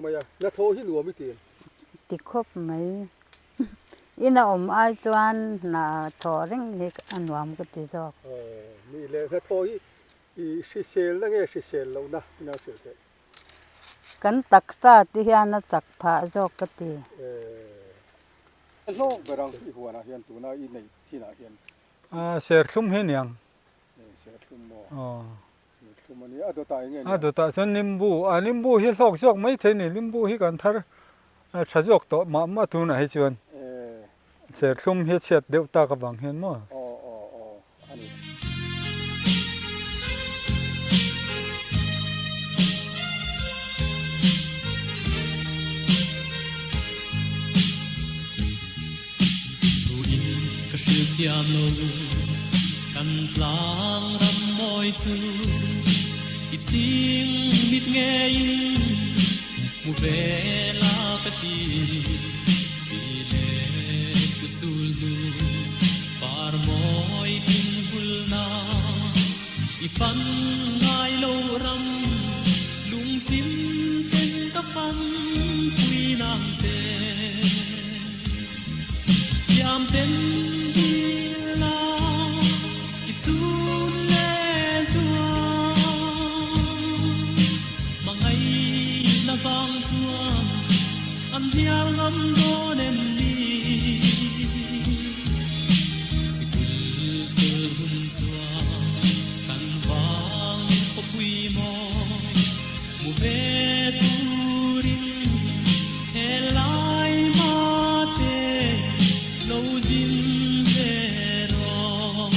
mai a, hnathawh hi nuam i ti em? Ti khawp mai. Ina awm ai chuan hna thawh reng hi a nuam ka ti zawk. Aw, ni le, hnathawh hi i hriselna nge hrisel lohna ina hrilh theih? Kan taksa te hian a chak phah zawk ka ti. A hlawk ber ang i huanah hian tuna i neih chinah hian. Serthlum hi niang. Serthlum maw? Aw. Serthlum a nia, a dawtah eng nge niang? A dawtah chuan nimbu, a nimbu hi hlawk zawk mai thei a ni, nimbu hi kan thar tha zawk tawh mah mah tunah hi chuan. Serthlum hi a chhiat deuh tak avang hian maw? Aw aw aw a ni. Ruin ka hrilh thiam lo kan tlang ram mawi chu i ching mit ngeiin hmu ve la ka ti ti le ku chul hnu par mawi tin hul na i fan ngai lo ram lungchim ten ka fan pui nang che Thiam ten dil la i chun le zuam Hmangaihna vang chuan an hnial ngam dawn em ni Sikul chul hun chuan kan vang khawpui mawi Hmu ve turin he lai mate lo zin ve rawh.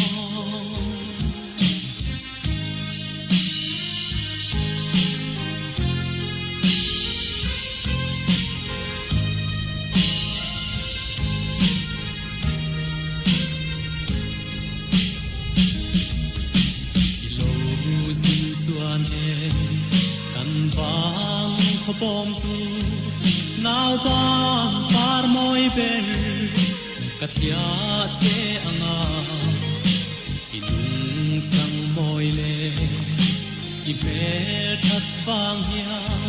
I lo zin chuan e kan vang khawpawmtu nauban par mawi ber ka thliah che anga i nungchang mawi le i hmel that vang hian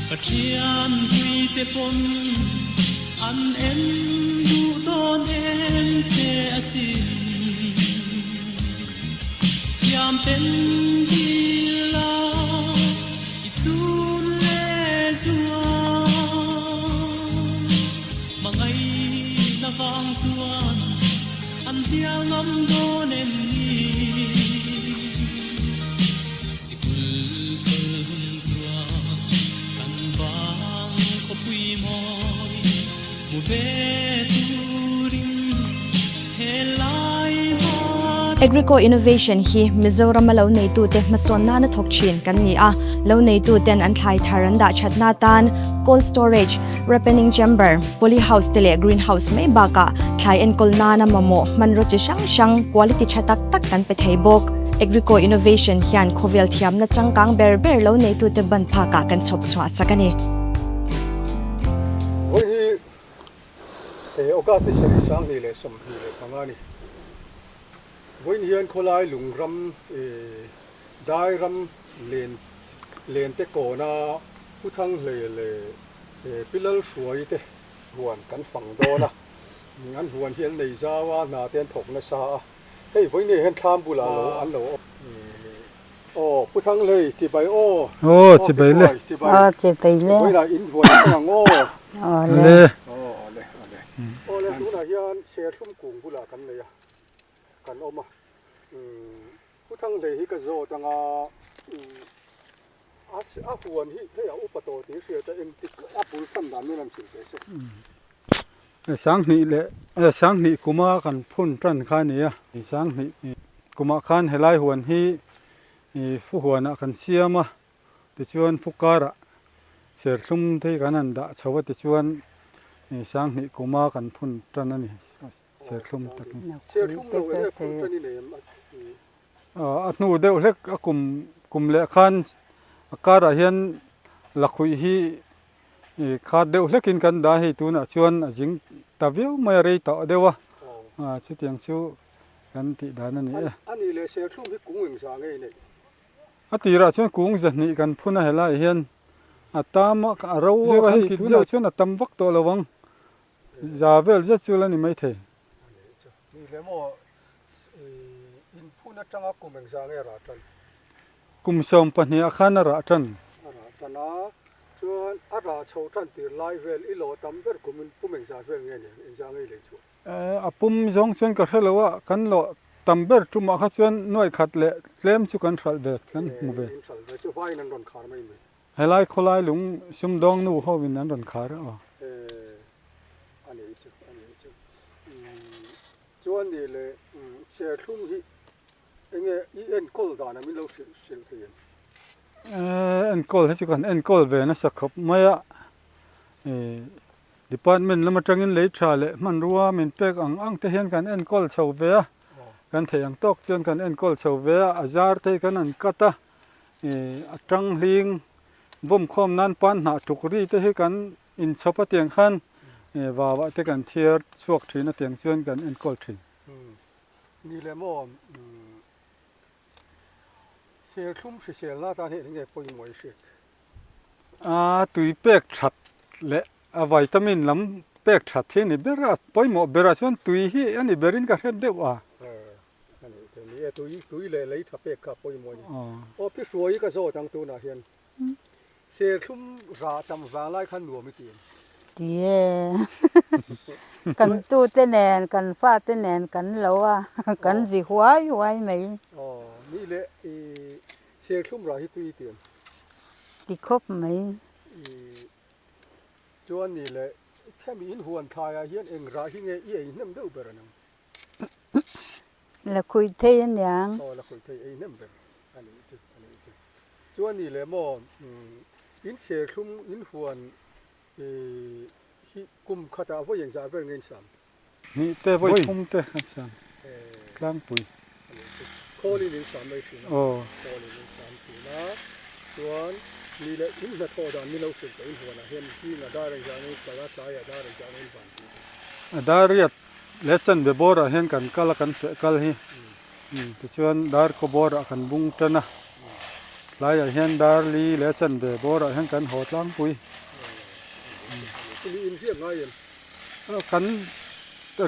ka thian puite pawn an en duh dawn em che asin. Thiam ten dil a i chun le zuam Hmangaihna vang chuan an hnial ngam dawn em ni? Sikul chawlh hun chuan kan vang khawpui mawi hmu ve turin he lai hma Agrico Innovation hi Mizorama lo neitute hmasawn nana thawk thin kan ni a, lo neituten an thlai thar an dah thatna atan cold storage, ripening chamber, poly house te leh green house mai bakah thlai enkawl nana mamawh hmanraw chi hrang hrang quality tha tak tak kan pe thei bawk. Agrico Innovation hian khawvel thiamna changkang ber ber lo neitute ban phakah kan chhawp chhuah sak a ni. Vawi hi he August ni sarih 2025 a ni. Vawiin hian khawlai lungram dai ram len len te kawna Pu Thanghlei leh Pi Lalhruai te huan kan fang dawn a. An huan hi an nei zau a, hna te an thawk nasa a. Hei vawiin hian thlam bulah lo an lo awm. Aw Pu Thanghlei chibai aw. Aw chibai le. Chibai. Aw chibai le. Vawiinah in huan a hmang ang aw. Aw le. Aw le aw le. Aw le tunah hian serthlum kung bulah kan nei a, kan awm a. Pu Thanghlei hi ka zawt anga a huan hi hei a upa tawh tih hriat a engtik a bul tan dan min rawn hrilh teh se. Sanghnih leh Sanghnih kuma kan phun tan kha a ni a, Sanghnih kumah khan helai huan hi fu huanah kan siam a, tichuan fu karah serthlum te hi kan han dah chho a tichuan Sanghnih kuma kan phun tan a ni serthlum tak hi. Serthlum lo eng nge phun tan i nei em? A hnu deuh hlek a kum kum leh khan a karah hian lakhuih hi I khat deuh hlekin kan dah hei tunah chuan a zing ta viau mai a rei tawh deuh a, chutiang chu kan tih dan a ni e. A nih leh serthlum hi kung engzah nge i neih? A tirah chuan kung zahnih kan phun a helaiah hian A tam a, a ro a kan kit zeuh chuan a tam vak tawh lo ang. Za vel zet chu la ni maithei. Kum 12 ah khan a rah tan. A rah tan a, chuan a rah chho tan tir lai vel i lawh tam ber kum in pum engzah vel nge nen engzah ngei lei chhuah? A pum zawng chuan ka hre lo a, kan lawh tam ber tumah kha chuan nuai khat leh tlem chu kan hralh ve, kan hmu ve. In hralh ve chu vaiin an rawn khar mai mai. Helai khawlai lung sumdawng nu ho in an rawn khar a aw. A nih chu, a nih chu. Chuan nih leh serthlum hi Enge i enkawl dan a min lo hrilh hrilh thei em? Enkawl hi chu kan enkawl ve nasa khawp mai a, department lam atangin lei tha leh hmanrua min pek ang ang te hian kan enkawl chho ve a, kan theih ang tawk chuan kan enkawl chho ve a, a zar te hi kan han cut a, a tang hling vawm khawm nan pan hnah tuk ri te hi kan inchhawp a tiang khan vauah te kan thiar chhuak thin a tiang chuan kan enkawl thin. Ni leh maw serthlum hriselna atan hian enge pawimawh i hriat? A tui pek that leh a vitamin lam pek that hi a ni ber a, pawimawh berah chuan tui hi a ni berin ka hriat deuh a. A nih chu ni e, tui tui leh lei tha pek kha pawimawh a ni. Aw pi hruai hi ka zawt ang tunah hian. Serthlum rah tam vang lai khan nuam i ti em? Ti e. Kan tute nen, kan fate nen kan lo a, kan zi huai huai mai. Aw, ni leh i serthlum rah hi tui i ti em? Ti khawp mai. I chuan ni leh hemi in huan thlaiah hian eng rah hi nge i ei hnem deuh ber anang? La khuih thei aniang. Aw la khuih thei ei hnem ber a nih chu a nih chu. Chuan ni leh maw in serthlum in huan hi kum khatah vawi engzah vel nge in sam? Hnih te vawi thum te kan sam tlangpui. A nih chu. Khawlin in sam mai thin a. Aw. Khawlin in sam thin a. Chuan ni leh in hnathawh dan ni lo hrilh tawh in huanah hian zingah dar engzah nge in kal a tlaiah dar engzah nge in van tih chu. A dar riat Leh chanve bawrah hian kan kal a, kan feh kal hi. Tichuan dar khaw bawrah kan bung tan a, tlaiah hian dar li leh chanve bawrah hian kan haw tlangpui. Kan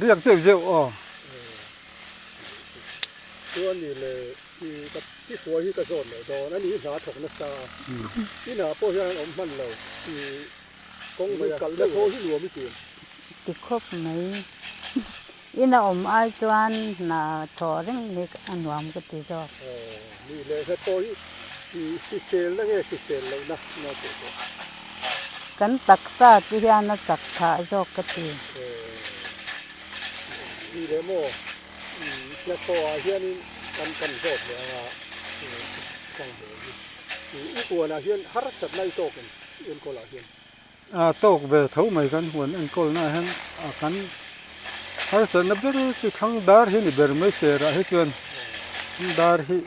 riak zeuh zeuh aw. Chuan ni leh i ka i hruai hi ka zawt leh dawn a ni hna thawk nasa a, i hna pawh hian an awm hman lo i kawng hi kalh deuh hi nuam i ti em? Ti khawp mai. Ina awm ai chuan hna thawh reng hi a nuam ka ti zawk. Ni leh hna thawh hi i hriselna nge hrisel lohna na tih pawh. Kan taksa te hian a chak thah zawk ka ti. Ni leh maw hna thawh ah hianin kan kan zawt leh anga chang hle hi. I huanah hian harsatna i tawk em enkawl ah hian? A tawk ve tho mai kan huan enkawlna ah hian a kan harsatna ber chu thlang dar hi a ni ber mai serah hi chuan dar hi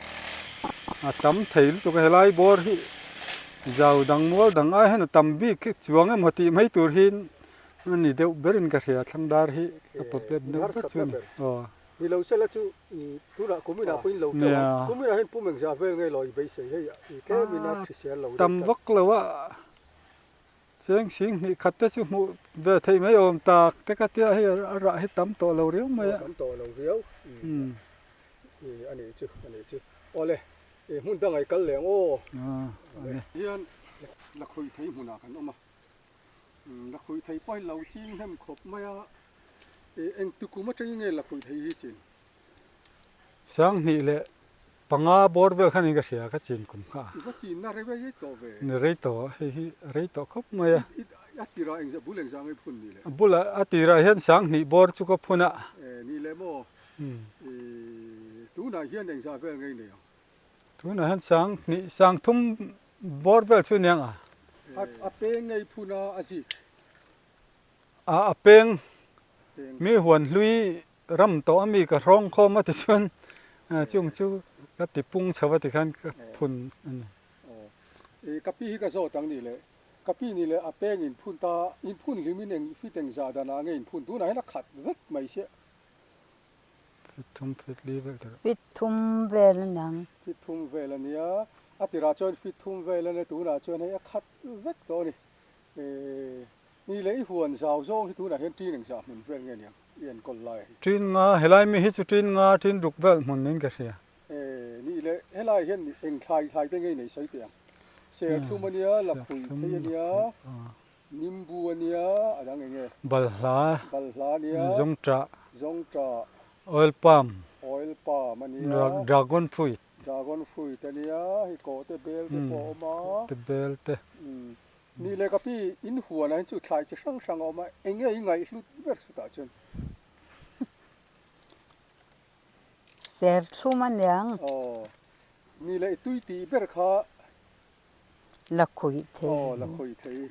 a tam thei lutuk a helai bawr hi zau dang mual dang ai hian a tam bik chuang emaw tih mai tur hi a ni deuh berin ka hria thlang dar hi a problem deuh ber chu a ni aw. Ni lo sela chu i tunah kuminah pawhin lo teuh a kuminah hian pum engzah vel nge law i beisei hei i tlemin a hrisel lo deuh tam vak lo a. Cheng sing hnih khat te chu hmuh ve theih mai awm tak te ka tia hei a rah hi tam tawh lo riau mai a. Tam tawh lo riau a nih chu a nih chu. Awle hmun dang ai kal leh ang aw. Hian la khuih thei hmunah kan awm a, la khuih thei pawh hi lo ching hnem khawp mai a, eng tukum atangin nge la khuih thei hi chin? 25 bawr vel khan in ka hria ka chin kum kha. I va chin na rei rei tawh ve. Ni rei tawh hei hi rei tawh khawp mai a. A tirah engzah bul engzah nge phun ni le? A bulah a tirah hian 2000 bawr chu ka phun a. E ni le maw? I tunah hian engzah vel ngei nei ang? Tunah hian 2000 3000 bawr vel chu aniang a. A peng ngei phun a a zik? A peng mi huan hlui Ram tawh a mi ka hrawng khawm a tichuan chung chu ka ti pung chho a tikhan ka phun a ni. Aw, ka pi hi ka zawt ang nih leh ka pi nih leh a peng in phun ta, in phun hlim in eng fit eng zah dan ah nge in phun tunah hian a khat vek mai sia. Fit thum fit li vel tak. Fit thum vel a niang. Fit thum vel a nia. A tirah chuan feet thum vel a nia tunah chuan hei a khat vek tawh a ni. Ni leh i huan zau zawng hi tunah hian ṭin engzah hmun vel nge niang i enkawl lai hi? Ṭin nga, helai mi hi chu ṭin nga, ṭin ruk vel hmun niin ka hria. Ni leh helai hian eng thlai thlai te nge i nei sawi teh ang? Serthlum a nia, lakhuih thei a nia, nimbu a nia, a dang eng nge? Balhla, Balhla a nia, zawngṭah, zawngṭah, oil palm, oil palm a nia, dragon fruit. Dragon fruit a nia, hei kawhte bel te pawh a awm a. Kawhte bel te. Ni leh ka pi, in huanah hian chu thlai chi hrang hrang a awm a, eng nge i ngaihhlut ber chutah chuan? Serthlum a niang. Aw, ni leh i tui tih ber kha. La khawih thei. Aw, la khawih thei.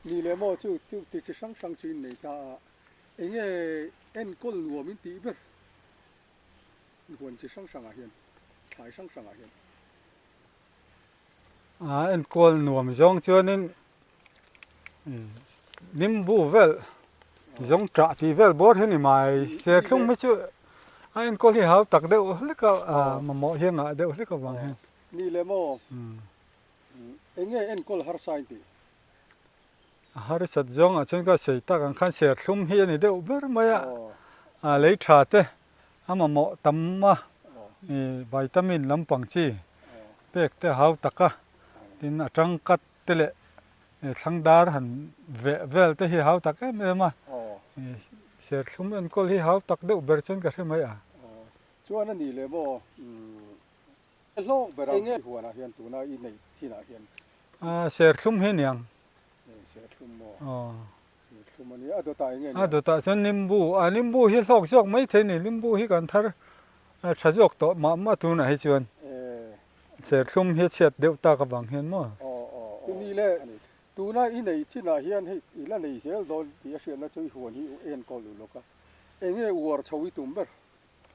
Ni leh maw chu chu chi hrang hrang chu in nei ta a, eng nge enkawl nuam in tih ber? Huan chi hrang hrangah hian, thlai hrang hrangah hian. A enkawl nuam zawng chuanin nimbu vel zawng ṭah tih vel bawr hi ni mai. Serthlum hi chu a enkawl hi hau tak deuh hlek a, mamawh hi a ngah deuh hlek avang hian. Ni le maw? Eng nge enkawl harsa in tih? A harsat zawngah chuan ka sawi tak ang khan serthlum hi a ni deuh ber mai a, a lei tha te a mamawh tam a, vitamin lampang chi pek te a hau tak a, tin a tangkat te leh thlangdar han veh vel te hi a hau tak em em a, serthlum enkawl hi hau tak deuh ber chuan ka hre mai a. Chuan a ni leh maw? Hlawk ber ang huanah hian tuna i neih chinah hian. Serthlum hi niang. Serthlum maw? Aw. Serthlum a nia, a dawtah eng nge niang? A dawtah chuan nimbu, a nimbu hi hlawk zawk mai thei a ni, nimbu hi kan thar tha zawk tawh mah mah tunah hi chuan. Serthlum hi a chhiat deuh tak avang hian maw? Aw aw. Ni le, tuna i neih chinah hian hei i la nei zel dawn tih a hriatna chu i huan hi u enkawl uluk a, eng nge uar chho i tum ber?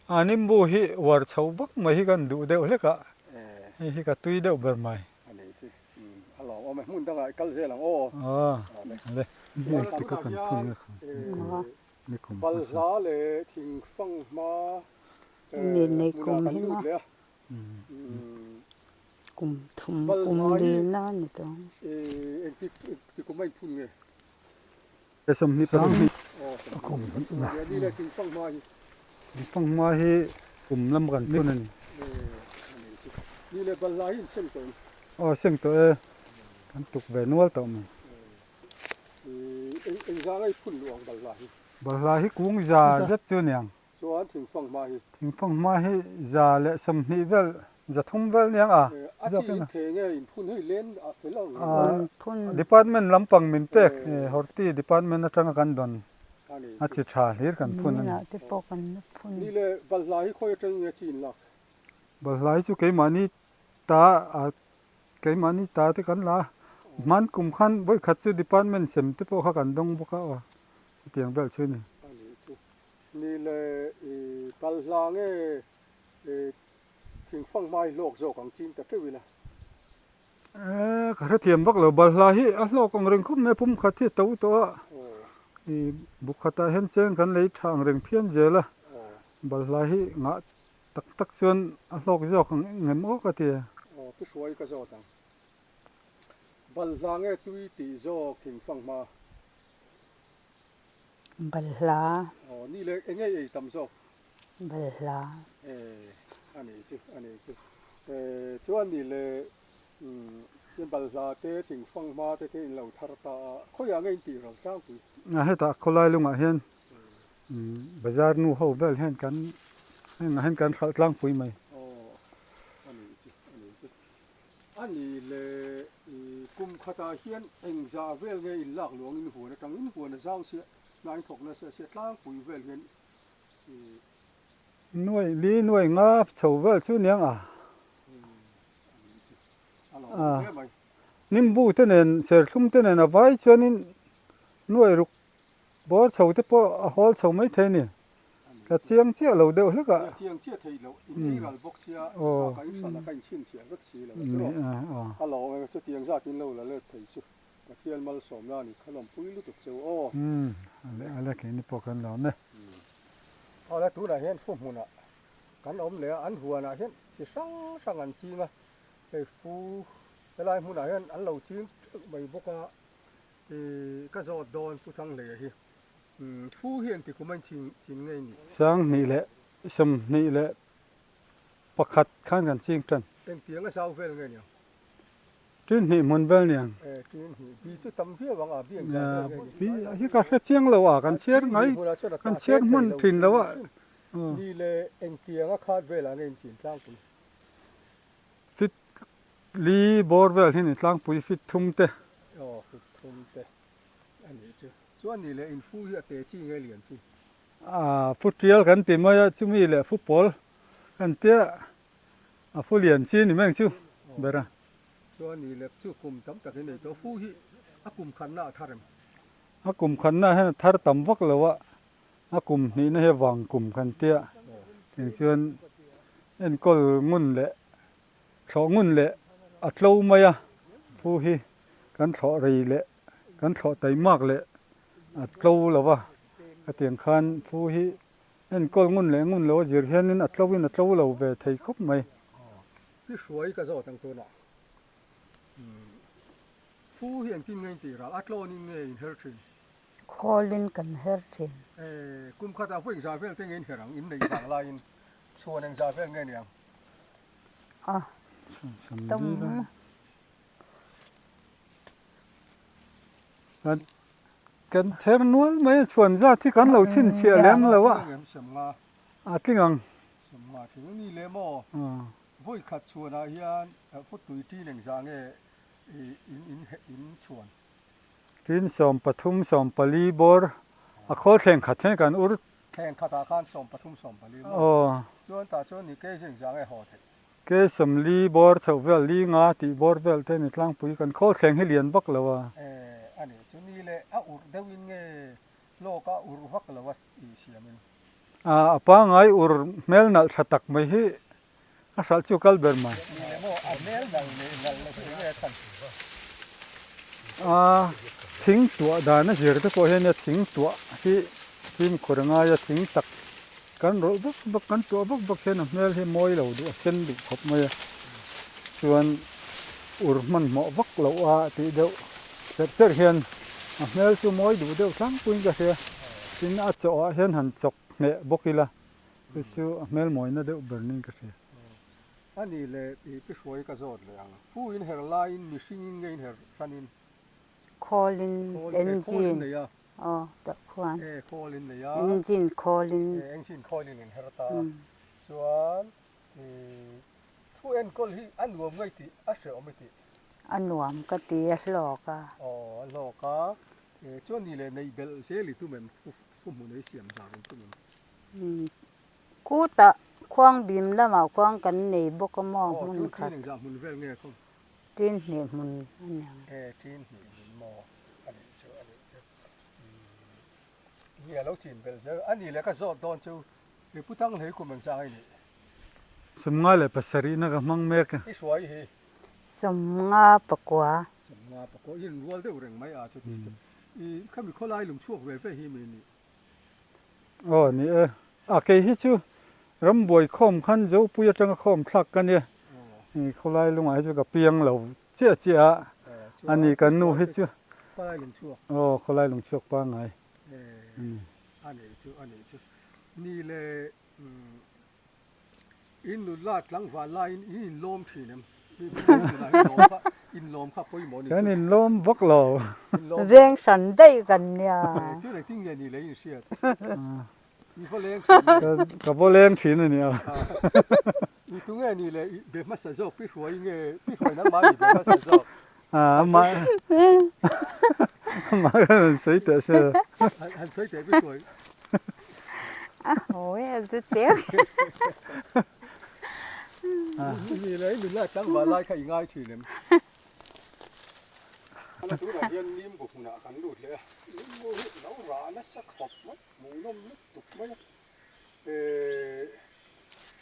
A nimbu hi uar chho vak mai hi kan duh deuh hlek a, hei hi ka tui deuh ber mai. A nei chi a lawm awm e, hmun dangah i kal zel ang aw. Aw, ale. Engtik a kan phun nge kha nikum hmasa. Balhla leh thingfang hma hmunah kan lut leh a. Kum thum kum lina a ni tawh ang. Engtik kum a inphun nge? 25 Thingfanghma hi kum lam kan phun a ni. Aw seng tawh e, kan tuk ve nual tawh mai. Balhla hi kung za zet chu a niang. Chuan thingfanghma hi. Thingfanghma hi 120 vel, 300 vel niang a. A chi in thei nge in phun hei len a fel ang reng. Phun. Department lampang min pek Horti department atanga kan dawn a chi tha hlir kan phun a ni. Niminah te pawh kan la phun. Ni le balhla hi khawi atangin nge chi in lak? Balhla hi chu keimahni ta a keimahni ta te kan la a. Hman kum khan vawikhat chu department sem te pawh kha kan dawng bawk a aw chutiang vel chu a ni. A nih chu. Ni le i balhla nge i thingfang hmai hlawk zawk ang chin ta teuh ila. E ka hrethiam vak lo balhla hi a hlawk ang reng khawp mai a pum khat hi a to tawh a i bu khatah hian cheng kan lei tha ang reng phian zel a balhla hi ngah tak tak chuan a hlawk zawk ang engem aw ka ti a. Aw pi hruai ka zawt ang. Balhla nge tui tih zawk thingfang hma. Balhla. Aw ni le eng nge ei tam zawk? Balhla. E a nih chu a nih chu. E chuan ni le umm balhla te thingfang hma te te in lo thar ta a khawiah nge in tih ral tlangpui? A hetah khawlai lungah hian umm bazar nu ho vel hian kan hengah hian kan hralh tlangpui mai. Aw a nih chu a nih chu. A ni le, i kum khatah hian engzah vel nge in lak luang in huan atang in huan a zau chiah, hna in thawk nasa sia tlangpui vel hian i. Nuai li nuai nga chho vel chu niang a. A ni chu, a lo awm hle mai. Nimbu te nen serthlum te nen a vai chuanin nuai ruk Bawr chho te pawh a hawl chho mai thei a ni. Ka chiang chiah lo deuh hlek a. Nia chiang chiah thei loh, in ei ral bawk sia, a ka in hran a ka in chhinchhiah vek si lo a tiraw. A lo awm e, chutiang zat in lo la let thei chu Pathian malsawmna a ni kha lawmpui lutuk cheu aw. Umm, a le keini pawh kan lawm e. Awle tunah hian fu hmunah kan awm leh a, an huanah hian chi hrang hrang an ching a. Hei fu helai hmunah hian an lo ching teuh mai bawk a, ih ka zawt dawn Pu Thanghleia hi. Umm fu hi engti kum a in chin ngei ni? 2021 khan kan ching tan. Engtiang a zau vel nge niang? Tin hnih hmun vel niang. E, tin hnih. Bi chu tam viau ang a, bi engzah vel nge ni? Bi hi ka hre chiang lo a, kan chhiar ngai, kan chhiar hman thin lo a. Ni le engtiang a khat velah nge in chin tlangpui? Fit li bawr vel hi ni tlangpui fit thum te. Aw, fit thum te a nih chu. Chuan ni le in fu hi a te chi nge lian chi? A, fu tial kan ti mai a, chumi leh fu pawl kan tia a fu lian chi ni mai ang chu ber a. Chuan ni lek chu kum tam tak in nei tawh, fu hi a kum khatna a thar em? A kum khatna hian a thar tam vak lo a, a kum hnihna hi vang kum kan tia, tiang chuan enkawl ngun leh thlawh ngun leh a tlo mai a, fu hi kan thlawh rei leh kan thlawh taimak leh a tlo lo va, khatiang khan fu hi enkawl ngun leh ngun lo a zir hianin a tlo in a tlo lo ve thei khawp mai. Pi hruai ka zawt ang tunah fu hi engtin nge in tih ral a tlawnin nge in her thin? Khawlin kan her thin. Kum khatah pawh engzah vel te nge in her ang, in neih vang laiin chhuan engzah vel nge niang? A tam. Kan ther nual mai a, chhuan zat hi kan lo chhinchhiah lem lo a, a tling ang. Sawmnga tling a ni lem aw. Vawi khat chhuanah hian futui tin engzah nge in in chhuan? Tin 13 14 bawr a khawl thleng khat hian kan ur. Thleng khatah khan 13 14 maw? Chuan tah chuan ni kei zing zah nge haw theih? Kei 40 bawr chhoh vel li nga tih bawr vel te ni tlangpui kan khawl thleng hi lian vak lo a. E a nih chu ni leh a urh deuhin nge lawk a urh vak lo a i siamin. A pangai ur hmel nalh tha tak mai hi a hralh chu kal ber mai. Ni le maw a hmel nalh leh nalh lo hi enge a chhan? A thing tuah dan a zir te pawh hian thing tuah hi fimkhur a ngai a, thing tak kan rawlh vak vak kan tuah vak vak hian a hmel hi mawi lo duh a sen duh khawp mai a, chuan ur hmanhmawh vak loh a tih deuh cherh cherh hian a hmel chu mawi duh deuh tlangpuiin ka hria, tin a chawh ah hian han chawk hneh bawk ila chu chu a hmel mawina deuh ber niin ka hria. A nih leh i pi hruai ka zawt leh ang. Fu in her laiin mihring in nge in her hranin? Khawl in engine nei a. Aw tah khuan. E khawl in nei a. Engine khawl in. E engine khawl in in her ta. Chuan i fu enkawl hi a nuam ngei tih a hrehawm i tih? A nuam ka ti a hlawk a. Aw a hlawk a. E chuan ni leh neih belh zel i tum em? Fu hmu nei siam zar in tum em? Kutah khuang bim lamah khuang kan nei bawk a maw hmun khat. Aw, chu tin engzah hmun vel nge khaw? Tin hnih hmun a ni ang. E, tin hnih hmun maw? A nih chu, a nih chu. Umm, ni a lo chin belh zel. A nih leh ka zawt dawn chu, i pu tang hlei kum engzah nge nih? 57 na ka hmang mek a. I hruai hi? 59. 59, i inrual deuh reng mai a chuti chu. I khami khawlai lungchhuak ve ve hi mi nih? Aw ni e, a kei hi chu rambuai khawm khan Zopui atanga khawm thlak ka nia, khawlai lungah hi chu ka piang lo chiah chiah a, a ni kan nu hi chu aw khawlai lungchhuak pangngai a ni. A nih chu a nih chu ni le In nula tlangval laiin in inlawm thin em? Inlawm kha pawimawh ni chu. Kan inlawm vak lo. Veng hran daih kan nia. Chu engtin nge ni lei in hriat? I va leng thin e. Ka va leng thin a nia. I tu nge ni le i be hmasa zawk pi hruai nge pi hruai nangmah ni be hmasa zawk? Amah amah khan han sawi teh se. Han sawi teh pi hruai. A haw e a zu teh. Ni leh nula tlangval lai kha i ngai thin em? Tunah hian Nimbu hmunah kan lut leh a, Nimbu hi lo rah nasa khawp mai, hmuhnawm lutuk mai a.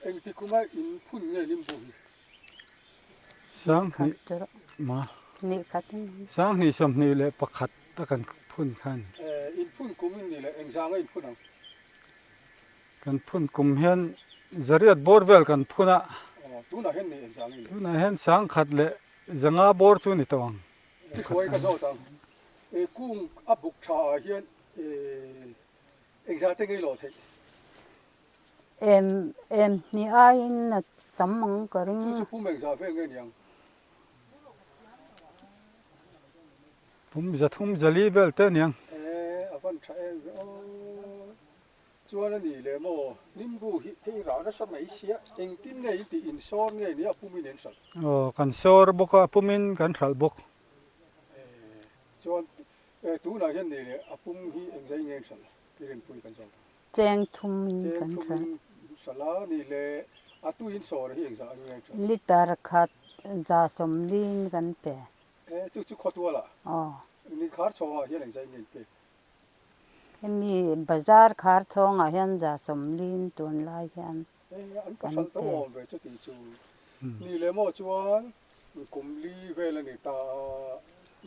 Engti kuma in phun nge Nimbu hi? Sanghnih ma 2021 a kan phun khan. In phun kum in ni leh engzang a in phun ang? Kan phun kum hian zariat bawr vel kan phun a. Tunah hian nei engzah nge ni? Tunah hian 10,000 leh 500 bawr chu ni tawh ang. I hruai ka zawt ang. Kung a buk tha ah hian engzah te ngei lawh theih? Em em hnih aiin a tam ang ka ring. Chu chu pum engzah vel nge ni ang? Pum 300 400 vel te aniang. E a van tha em ve aw. Chuan a nih leh maw nimbu hi thei rah nasa mai sia engtin nge in tih in sawr nge nia a pumin in hralh. Aw kan sawr bawk a a pumin kan hralh bawk. E chuan e tunah hian nih leh a pum hi engzai nge in hralh i rinpui kan zawt ang. Cheng thumin kan Cheng hralh. thumin hralh a nih leh a tuin sawr hi engzah nge in hralh. Litre khat 140 in kan pe. E chu chu khawtual ah. Aw. Ni khar chhawngah hian engzai nge in pek. Hemi bazar khar chhawngah hian 140 in tunlai hian E an kan pasal to pe. awm ve chuti chu ni leh maw chuan kum li vel a ni ta a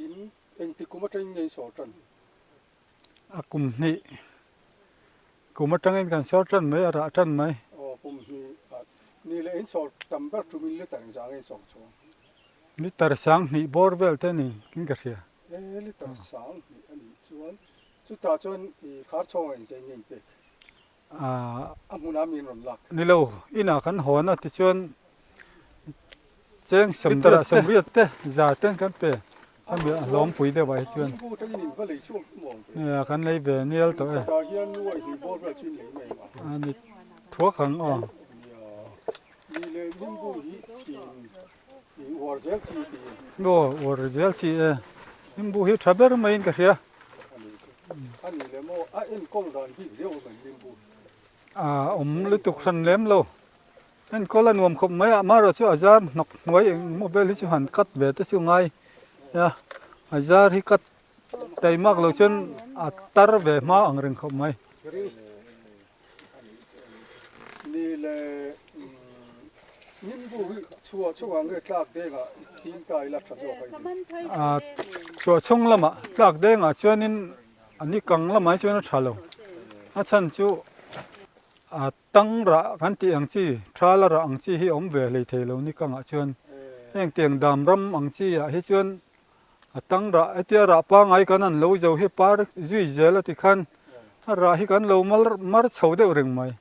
in engti kum atangin nge in sawr tan? A kum hnih kum atangin kan sawr tan mai a rah tan mai. Aw kum hnih ah ni leh in sawr tam ber tumin liter engzah nge in sawr chhuang? Liter 2000 bawr vel te ni in ka hria. E liter 2000 a nih chuan chutah chuan i khar chhawng ah engzah nge in pek? A hmunah mi in rawn lak. Ni lo, inah kan hawn a tichuan cheng 80 te 80 te za ten kan pe a mi a hlawmpui deuh ah hi chuan. Nimbu tangin in va lei chhuak hlum awm ve. Nia kan lei ve nial tawh e. Tah hian nuai hnih bawr vel chu in lei mai ang a. A ni thuak ang aw. Nia, ni leh nimbu hi chin i uar zel chi ti. Aw uar zel chi e. Nimbu hi tha ber maiin ka hria. A ni chu. A ni leh maw a enkawl dan bik riau awm em nimbu? A awm lutuk hran lem lo. Enkawl a nuam khawp mai a, amaherawh chu a zar hnawk hnuai eng emaw vel hi chu han cut ve te chu ngai a, a zar hi cut taimak lo chuan a tar ve hma ang reng khawp mai. Ni leh nimbu hi chhuah chhungah nge tlak dengah ching ta ila tha zawk a inti? A chhuah chhung lamah tlak dengah chuanin a ni kang lamah hi chuan a tha lo, a chhan chu a Tang rah kan tih ang chi, thala rah ang chi hi a awm ve hlei thei lo ni kangah chuan heng tiang dam ram ang chi ah hi chuan a tang rah hetia rah pangai kan an lo zo hi par zui zel a ti khan a rah hi kan lo mar mar chho deuh reng mai.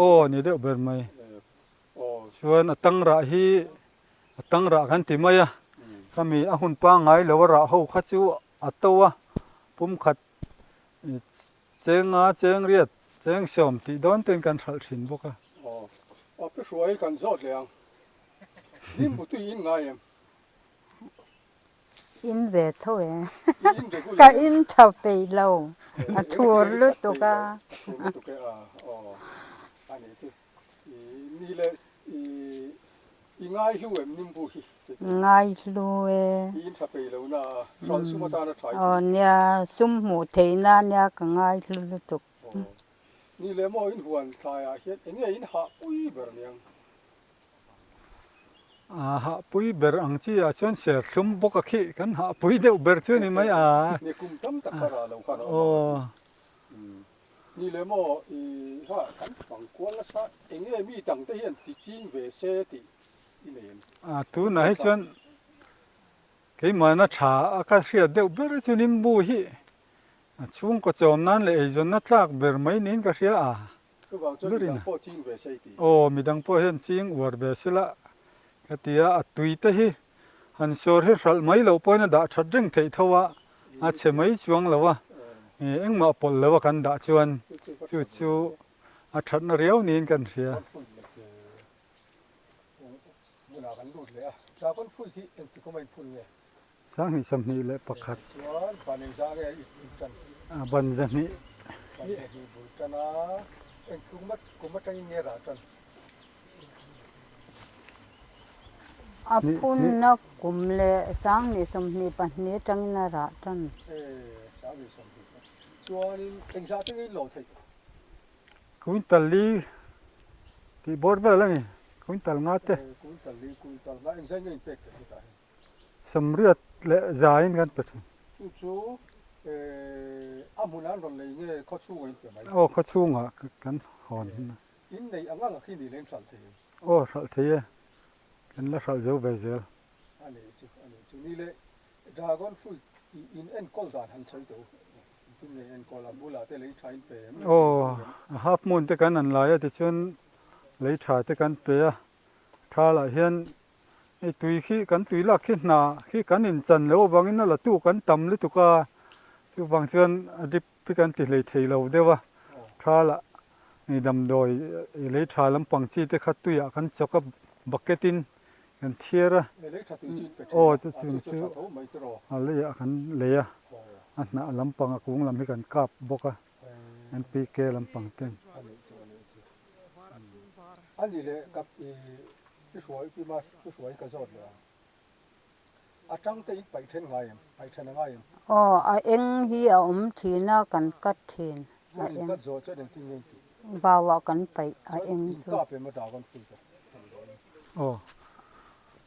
Aw ni deuh ber mai. Chuan a tang rah hi a tang rah kan ti mai a, khami a hun pangai lo a rah ho kha chu a to a pumkhat Cheng nga, cheng riat, cheng sawm tih dawn ten kan hralh thin bawk a. Aw, aw pi hruai kan zawt leh ang. Nimbu tui in ngai em? In ve tho e. Ka in tha peih lo. A thur lutuk a. A thur lutuk e a, aw a nih chu. I ni leh i i ngai hlu em nimbu hi? Ngai hlu e. I in tha peih lo na a, hral sum atana tha i ti. Aw nia, sum hmuh theih na nia ka ngai hlu lutuk. Aw, ni leh maw in huan thlaiah hian eng nge in hah pui ber niang? A hah pui ber ang chi ah chuan serthlum bawk a khi kan hah pui deuh ber chu ni mai a. Ni kum tam tak kha rah lo khan a awm ang. Aw. Ni leh maw i ha kan fang kual nasa eng nge mi dang te hian ti ching ve se tih i nei em? A tunah hi chuan keimahna tha a ka hriat deuh ber chu nimbu hi a chhungkaw chawm nan leh eizawnna tlak ber mai niin ka hria a. Chuvang chuan midang pawh ching ve se i ti. Aw midang pawh hian ching uar ve sela ka ti a, a tui te hi Han sawr hi hralh mai loh pawhin a dah that reng theih tho a, a chhe mai chuang lo a, engmah pawlh lo a kan dah chuan chu chu a thatna riau niin kan hria. 2021. A ban 200. A phunna kum leh 2022 atangin a rah tan. Quintal li tih bawr vel a ni, quintal nga te. 80 leh 100 in kan pe thin. Aw khawchhungah kan hawn. In nei ang ang a khi nih leh in hralh thei em? Aw hralh thei e, kan la hralh zo ve zel. A nei chu, a nei chu. Ni leh dragon fruit i in enkawl dan han sawi teh u. Engtin nge enkawl a bulah te lei tha in pe em? Aw, a half moon te kan an lai a tichuan lei tha te kan pe a, tha lah hian hei tui khi kan tui lak khi hna khi kan inchan loh avangin a la tu kan tam lutuk a, chuvang chuan a drip hi kan ti hlei thei lo deuh a, tha lah hei damdawi lei tha lampang chi te kha tuiah kan chawk a bucket in kan thiar a, aw chu chung chu a leiah kan lei a, a hnah lampang a kung lam hi kan kap bawk a NPK lampang ten. Aw a eng hi a awm thin a kan cut thin a eng vauah kan paih a eng chu. Aw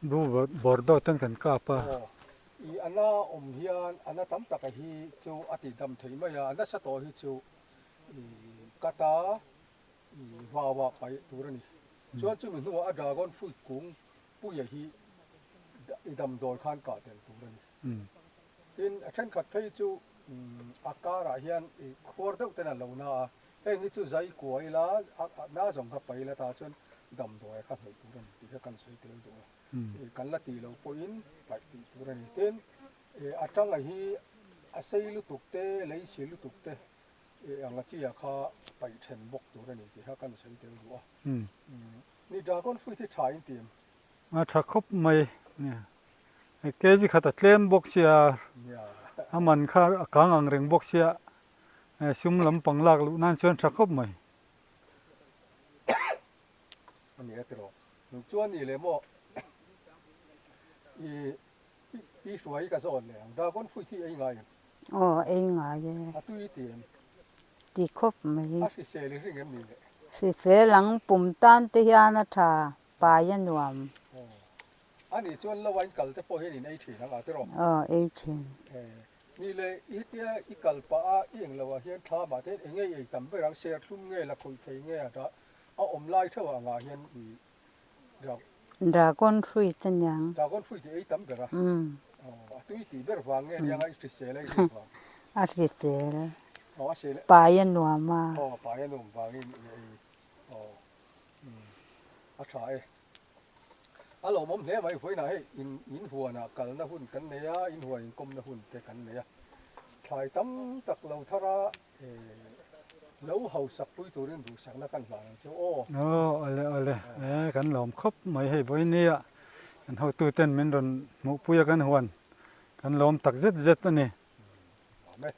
bu bordeaux ten kan kap a. I a na awm hian a na tam taka hi chu a tih dam thei mai a, a nasa tawh hi chu i cut a i vauah paih tur a ni. Chuan chumi hnuah a dragon fruit kung Puia hi i damdawi khan kah tel tur a ni. Tin, a thenkhat phei chu a karah hian i khuar deuh ten a lo na a, heng hi chu zai kua ila, a na zawng kha pai ila tah chuan damdawi kha hnawih tur a ni tih kha kan sawi tel duh a. Kan la tih loh pawhin paih tih tur a ni. Tin, a tanga hi a sei lutuk te, lei si lutuk te anga chia kha paih then bawk tur a ni tih kha kan sawi tel duh a. Ni dragon fruit hi tha in ti em? A tha khawp mai. Hei kg khat a tlem bawk sia, a man kha a kang ang reng bawk sia, sum lampang lak luh nan chuan tha khawp mai. A ni a tiraw. Chuan ni leh maw i Pi Hruai ka zawn leh ang. Dragon fruit hi ei ngai em? Aw ei ngai e. A tui ti em? Ti khawp mai. A hrisel i ring em ni le? Hrisel ang pum tan te hian a tha, pai a nuam. Aw. A nih chuan lo a in kal te pawh hian in ei thin ang a tiraw? Aw ei thin. Ni le i hetia i kal pah a i eng lo ah hian thla mah te hian eng nge i ei tam ber ang? Serthlum nge lakhuih thei nge a dah a awm lai theuh ah angah hian i Dragon fruit a niang. Dragon fruit i ei tam ber a. A tui tih ber vang nge aniang a i hrisel a i rin vang. A hrisel. Aw a hrisel. Pai a nuam a. Aw pai a nuam vangin i ei. Aw a tha e. A lawmawm hle mai vawiinah hei in in huanah kalna hun kan nei a, in huan inkawmna hun te kan nei a. Thlai tam tak lo thar a Lo hausak pui turin duhsakna kan hlan ang chu aw. Aw ale ale e kan lawm khawp mai hei vawinia kan hotuten min rawn hmuhpui a kan huan kan lawm tak zet zet a ni. Amen.